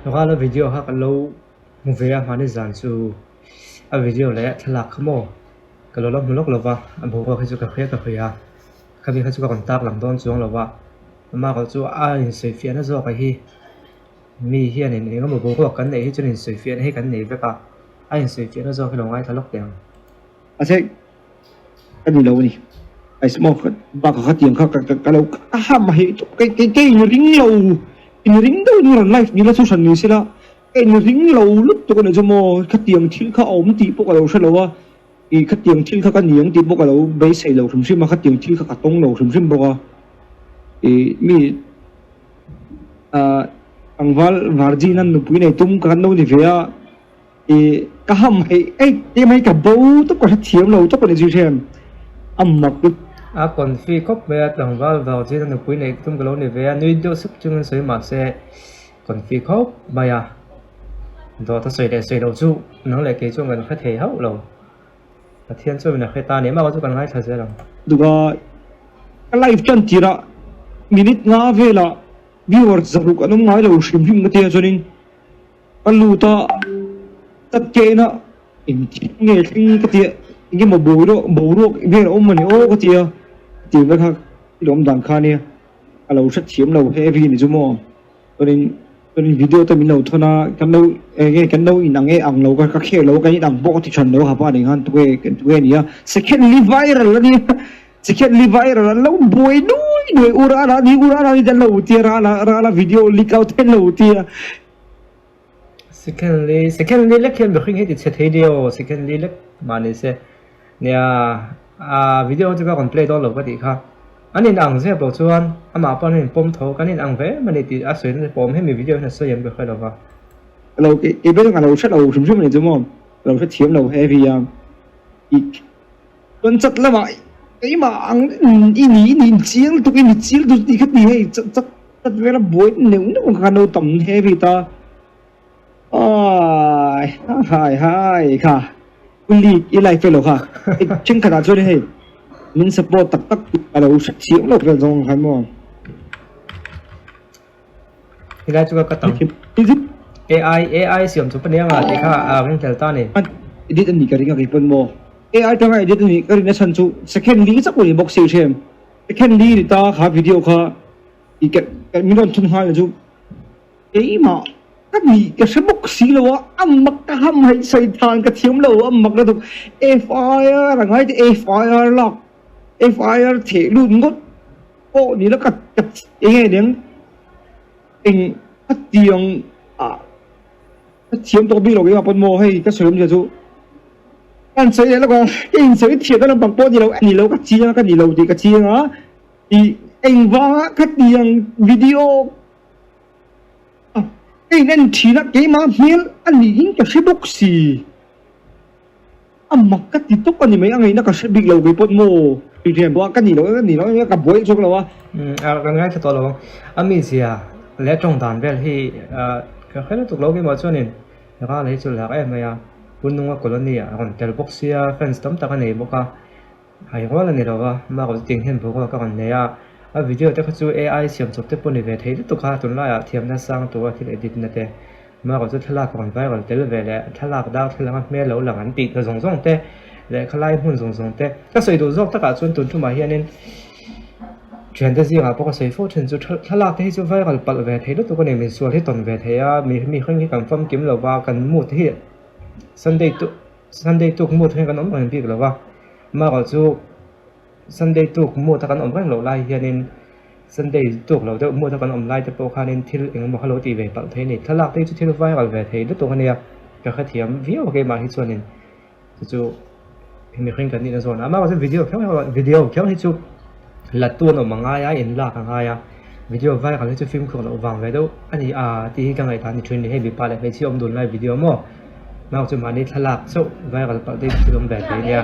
Rala video kha ka lo hmu ve a hmani zan chu a video leh thlalak kha maw ka lo la hmu lawk lo va, a boruak hi chu ka hria ka hria a, khami kha chu ka rawn tar lang dawn chuang lo va, amaherawh chu a insawifiahna zawk a hi mi hianin eng emaw boruak kan neih hi chuan insawifiahna hi kan nei vek a, a insawifiahna zawk hi lo ngaithla lawk teh ang. Mahse ka ni lo a ni. I smoke bakah khatiang kha ka ka lo ka ham hei chu kei kei kei in ring lo in ring deuh in rawn live ni la chu hran ni sela ka in ring lo lutuk a ni chu maw khatiang thil kha a awm tih pawh ka lo hre lo a ih khatiang thil kha ka ni ang tih pawh ka lo beisei lo hrim hrim a khatiang thil kha ka tawng lo hrim hrim bawk a ih mi ah tlangval virgin a nupui nei tum ka kan lo ni ve a. I ka ham hei ei te mai ka bo tawp ka hrethiam lo tawp a ni zui hrem a mak lutuk. A confi khawp mai a tlangval Virgin a nupui neih tum ka lo ni ve a nui deuh sup chungin sawi mahse confi khawp mai a dawt a sawi leh sawi loh chu nang leh kei chuan kan hre thei hauh lo Pathian chuan min a hre ta a ni amah chu kan ngaithla zel ang. Duka ka live tan tirah minute nga velah viewers zaruk an awm ngai lo hrim hrim ka tia chuanin Ka lut a, ka kehna engthil nge thleng ka tia, enge maw boruak boruak vel a awm a ni aw ka tia, tih vek kha i lo awm dan kha ania, ka lo hrethiam lo heavy ni chu maw, chuanin chuanin video te min lo thawn a, kan lo enge kan lo in ang e ang lo ka khel lo kan in ang pawh ka ti than lo hapa nen khan tuge tuge a ni a, secondly viral a nia, secondly viral an lo buai nuai nuai u rala ni u rala ni an lo tia rala rala video leak out te an lo tia. Secondly, secondly lek hian mihring hi ti chhe thei nia aw, secondly lek mah ni se. Nia, a video chu ka rawn play dawn lo ka tih kha. An in ang zep lo chuan amah pawh an in pawm tho, kan in ang ve em a ni tih a sawi na te pawh awm hemi video hian a sawi em ka hre lo va. Ka lo kei ber ka lo hre lo hrim hrim a ni chu maw, ka lo hrethiam lo heavy a. I chuan chat lamah keimah ang i ni i ni chiang lutuk i ni chiang lutuk tih kha ti hei chat chat Chat vela buai neuh neuh ang kha no tam heavy ta. Ai hai hai kha leak i live fellow kha thenkhat ah chuan hei min support tak tak a lo hre thiam lo vel zawng khan maw. Helai chu ka tam AI AI siam chu pania nga tih kha a ring tel ta ni. Edit ani ka ring a kei pawn maw. AI tanga edit ani ka rin a chhan chu second li chak ni bawk si hrem. Second li ni ta kha video kha i ka min rawn thun nghal chu keimah ka nih ka hre bawk si lo a a mak ka ham haih sawi than ka thiam lo a mak lutuk FIR a ngai te FIR lak FIR theh lut ngawt pawh ni la ka ka eng nge niang eng a tiang ah ka thiam tawh bik lo keimah pawn maw hei ka sawi awmzia chu ka han sawi leh lawk a ka insawi thiam na lampang pawh a ni lo a ni lo ka chiang a ka ni lo tih ka chiang a. I engvanga khatiang video a ka in en thin a keimah hmel a niin ka hre bawk si. A mak ka ti tawp a ni mai a ngaihna ka hre bik lo kei pawh maw rian pawh a ka nih loh ka nih loh ka buai chhuak lo a. A kan ngaithla tawh lo ang. A mizia leh tawng dan vel hi ka hre lutuk lo keimah chuanin Ral hi chu lak em mai a. Pununga colony ah a rawn tel bawk sia fans tam tak a nei bawk a. Hai rual a ni lo va, mah rawn ting hian boruak a rawn nei a, a video te kha chu AI siam chawp te pawh ni ve thei lutuk a, tunlaiah thiamna sang tura thil edit na te, mah rawn chu thlalak rawn viral tel ve leh thlalak dar thlalanga hmel lo lang an tih na zawng zawng te leh khalai hmun zawng zawng te ka sawi duh zawk takah chuan tun thumah hianin thiante zingah pawh ka sawi fo thin chu thlalak te hi chu viral palh ve thei lutuk a ni, misual hi tawn ve thei a, mi hring hi kan famkim lo va, kan mood hi Sunday tu. Sunday tuk mood hian kan awm reng bik lo va, amaherawh chu Sunday tuk mood a kan awm reng loh lai hianin Sunday tuk lo deuh mood a kan awm lai te pawh khanin thil eng emaw kha lo tih ve palh thei a ni. Thlalak te hi chu thil viral ve thei lutuk a nia, ka hrethiam viau a keimah hi chuanin chu chu mihring kan nihna zawn a, amaherawh chu video kher erawh video kher hi chu la tu an awm a ngai a, in lak a ngai a, video viral hi chu fimkhur loh vang ve deuh a ni a tih hi ka ngaihdan a ni thin a ni. Hei mipa leh hmeichhia awm dun lai video maw? Nau chu mahni thlalak chauh viral palh daih thil awm ve thei nia.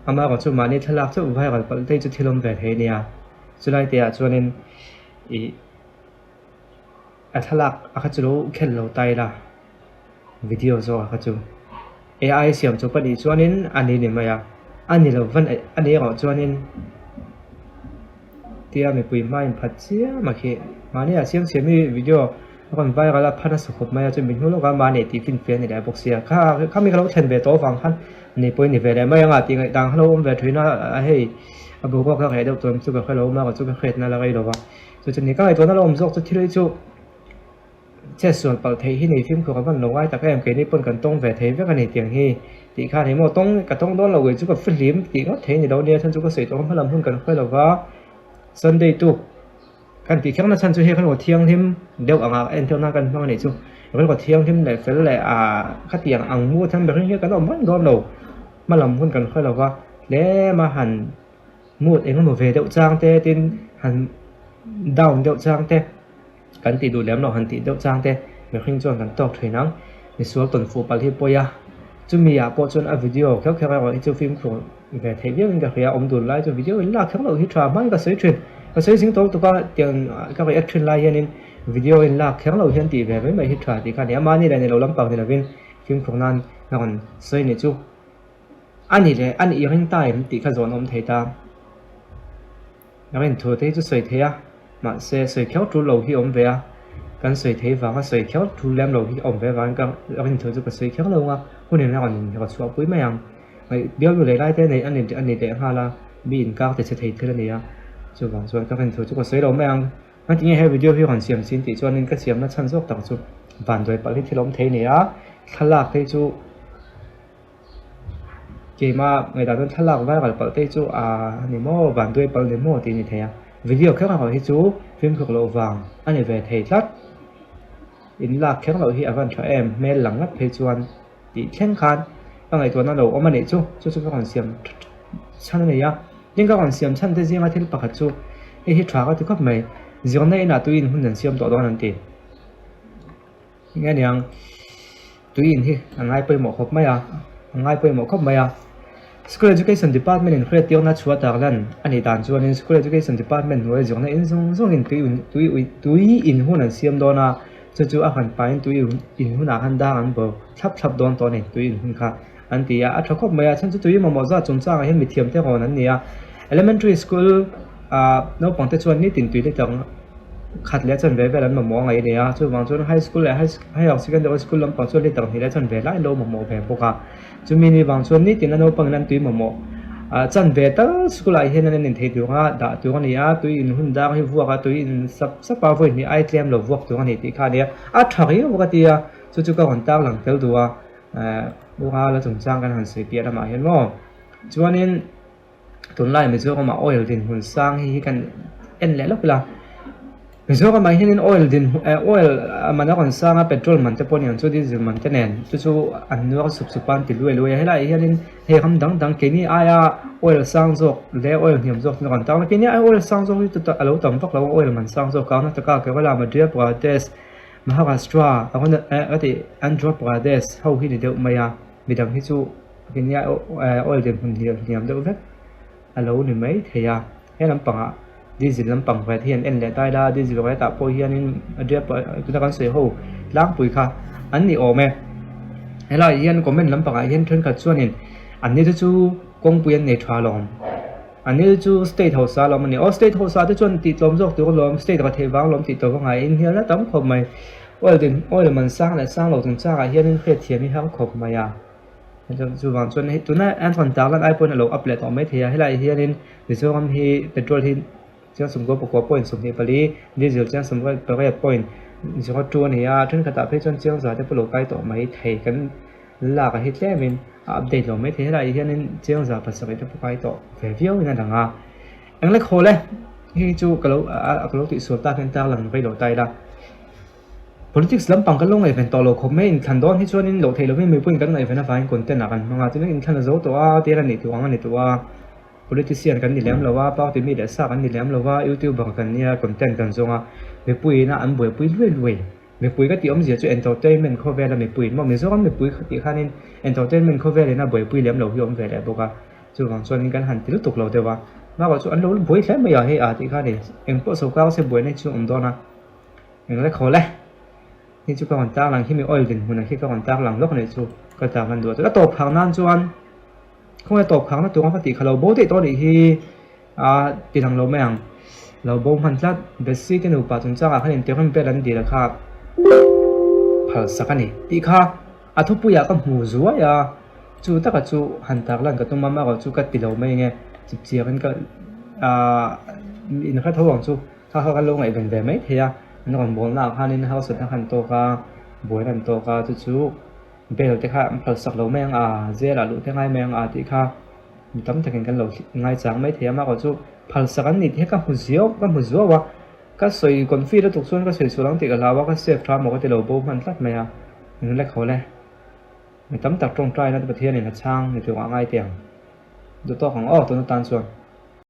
Amaherawh chu mahni thlalak chauh viral palh daih chu thil awm ve thei nia. Chulai te ah chuanin ih a thlalak a kha chu lo khelh lo ta ila video zawk a kha chu AI siam chawp a nih chuanin a ni ni mai a, a ni lo van a ni erawh chuanin tia mipui hma in phat chiam a khi. Mahni ah siam siam hi video a rawn viral a phan a sa khawp mai a chu mi hnu lawk a mahni tih fin fiah a ni leh bawk sia. Kha khami ka lo thlen ve tawh avang khan ni pawhin ni ve leh mai anga tih ngaih dan kha lo awm ve thin a a hei a boruak a reh deuh tur chu ka hre lo a chu ka hriatna la rei lo va. Chu chu ni ka ngaihtuahna la awm zawk chu thil hi chu Chet sual palh theih hi nei fimkhur a van lo ngai tak em, keini pawn kan tawng ve thei vek a ni tiang hi tih khan eng maw tawng ka tawng dawn lo ngei chu ka fihlim tih ngawt thei ni lo nia chhan chu ka sawi tawh hma lam hun kan hruai lo va, Sunday tuk kan tih kherna chhan chu hei khan aw thianghlim deuh anga entir nan kan hmang a nih chu, rilru thianghlim leh fel leh ah khatiang ang mu atang ber hi kan awm reng dawn lo, hma lam hun kan hruai lo va tlem a han mood eng emaw ve deuh chang te tin han down deuh chang te. Kan tih duh lem lo han tih deuh chang te mihring chuan kan tawk thin ang. Misual tawn fuh palh hi pawi a, chumi ah pawh chuan a video kher kher erawh hi chu fimkhur ve theih viau in ka hria, awm dun lai chu video in lak kher loh hi tha hmain ka sawi thin. Ka sawi zing tawk tuk a, tiang ka react thin lai hianin video in lak kher loh hian tih ve mai mai hi tha tih kha a ni a, mahni leh ni lo lampang ni lovin fimkhur nan a rawn sawi ni chu a ni leh a nih ring ta em tih kha zawn awm thei ta. Rin thu te hi chu sawi thei a, mahse sawi kher tul lo hi awm ve a, kan sawi thei vanga sawi kher tul lem lo hi awm ve avangin ka rin thu chu ka sawi kher lo ang a, hun in a rawn inherh chhuah pui mai ang. Bialnu leh lai te nei a ni a ni leh nghal a, mi inkar ti chhe thei thil a ni a, chuvang chuan ka rin thu chu ka sawi lo mai ang. Ngatinge he video hi rawn siam chin tih chuanin ka siamna chhan zawk tak chu vanduai palh hi thil awm thei a ni a, thlalak te hi chu. Keimah ngaihdan chuan thlalak viral palh te hi chu a ni maw, van duai palh ni maw tih a ni thei a. Video kher erawh hi chu fimkhur loh vang a ni ve thei tlat. In lak kher loh hi a van tha em, hmel lang ngat phei chuan tih thleng khan ka ngaihtuahna lo awm a nih chu, chu chu ka rawn siam chhan a ni a. Tin ka rawn siam chhan te zinga thil pakhat chu hei hi tha ka ti khawp mai, zirna inah tuiin hun an siam tawh dawn an ti. Nge niang tui in hi a ngai pawimawh khawp mai a, a ngai pawimawh khawp mai a. School Education Department in hriat tirna chhuah tak lan a nih dan chuanin School Education Department hnuai zawhna in zawng zawngin tui un tui tui in hun an siam dawn a, chu chu a han pahin tui in hunah khan dang an bawr thlap thlap dawn tawh a ni tui in hun kha an ti a, a tha khawp mai a, chhan chu tui mamawh zat chungchangah hian mithiam te rawn an ni a. Elementary School ah naupang te chuan nitin tui liter khat leh chanve vel an mamawh a ngaih a ni a, chuvang chuan high school leh higher secondary school lampang chuan liter hnih leh chanve lai lo mamawh ve bawk a, chumi ni vang chuan nitin a naupang in an tui mamawh ah chanve tal school ah hian an in thei tur anga dah tur a ni a, tui in hun dar hi vuak a tui in sap sap a vawi hnih ai tlem lo vuak tur a ni tih kha a ni a, a tha riau bawk a ti a, chu chu ka rawn tar lang tel duh a, eh Ura la chungchang kan han sawi piah lamah hian maw chuanin. Tunlai Mizoramah oil dinhmun sang hi kan en leh lawk ila, Mizoramah hianin oil dinhmun eh oil man a rawn sang a petrol man te pawh a ni ang chu diesel man te nen chu chu an nuar sup sup a an ti luai luai a helaiah hianin hei ram dang dang keini aia oil sang zawk leh oil hniam zawk te rawn tang a keini aia oil sang zawk hi chu a lo tam vak lo a oil man sang zawk Karnataka, Kerala, Madhya Pradesh, Maharashtra eh ka tih Andhra Pradesh ho hi ni deuh mai a midang hi chu. Nia oil dinhmun hniam hniam deuh vek a lo ni mai thei a, he lampangah diesel lampang vet hi an en leh ta ila diesel vet ah pawh hianin tuna kan sawi ho tlangpui kha an ni awm e, helaiah hian comment lampangah hian thenkhat chuanin an ni te chu kawngpui an nei tha alawm an ni te chu state hausa alawm a ni aw state hausa te chuan tih tlawm zawk tur alawm state ka theih vang alawm tih tawp a ngai in hian a tam khawp mai oil din oil man sang leh sang lo chungchangah hianin hriatthiam hi har khawp mai a. Chuvang chuan hei tuna an rawn tar lan ai pawhin a lo up leh tawh maithei a, helaiah hianin Mizoram hi petrol hi chiang sawmkua pakua point 24 diesel chiang sawmriat pariat point 02 a ni a, thenkhatah phei chuan chiang za te pawh lo kai tawh maithei kan lak ah hi tlemin a update lo maithei helaiah hianin chiang za pasarih te pawh kai tawh ve viau in a lang a, englek haw le hei chu ka lo ka lo tihsual tak hian tar lang rei lo ta ila. Politics lampang kan lo ngaihven tawh lo khawp mai, inthlan dawn hi chuanin loh theih lovin mipuiin kan ngaihven avangin content ah kan hmang a, chuan inthlan a zo tawh a, tir a nih duh ang a ni tawh a, politician kan ni lem lo a, party mi leh sa kan ni lem lo a, youtuber kan nia content kan zawng a, mipuiin a an buaipui luai luai, mipui ka tih awmzia chu entertainment khawvela mipui maw Mizoram mipui kha tih khanin entertainment khawvelin a buaipui lem lo hi a awm ve leh bawk a, chuvang chuanin kan han ti lutuk lo deuh a, bakah chu an lo buai hle mai a hei a tih kha a ni, engpawh sawrkar se buaina hi chu a awm dawn a. Eng le khaw le. Hi chu ka rawn tar lang khi mi oil dinhmun ah khi ka rawn tar lang lawk a nih chu ka tar lan duh a chuan a tawp khar nan chuan khawnge tawp khar na tur a ka tih kha lo bo daih tawh a nih hi a ti lang lo mai ang. Lo bo hman tlat. Bessie te nupa chungchangah khan intirhun vel an dil kha phalsak a ni tih kha a thupuiah ka hmu zuai a, chu taka chu han tarlan ka tum a, amaherawh chu ka ti lo mai nge chipchiakin ka aah inhre tho ang chu kha kha kan lo ngaihven ve mai thei a, an rawn bawlna ah khanin harsatna khan tawk a, buaina an tawk a, chu chu bel te kha an phalsak lo mai ang a, jail ah luh te ngai mai ang a tih kha. Mi tam takin kan lo ngaichang mai thei a, amaherawh chu phalsak an ni tih hi ka hmu ziau ka hmu zuau a, ka sawi confi lutuk chuan ka sawi sual ang tih ka hlau a, ka save tha maw ka ti lo bo hman tlat mai a, eng lek haw le. Mi tam tak tawngtaina te Pathianin a chhang ni tur ah ngai teh ang. Duh tawk ang aw tun atan chuan.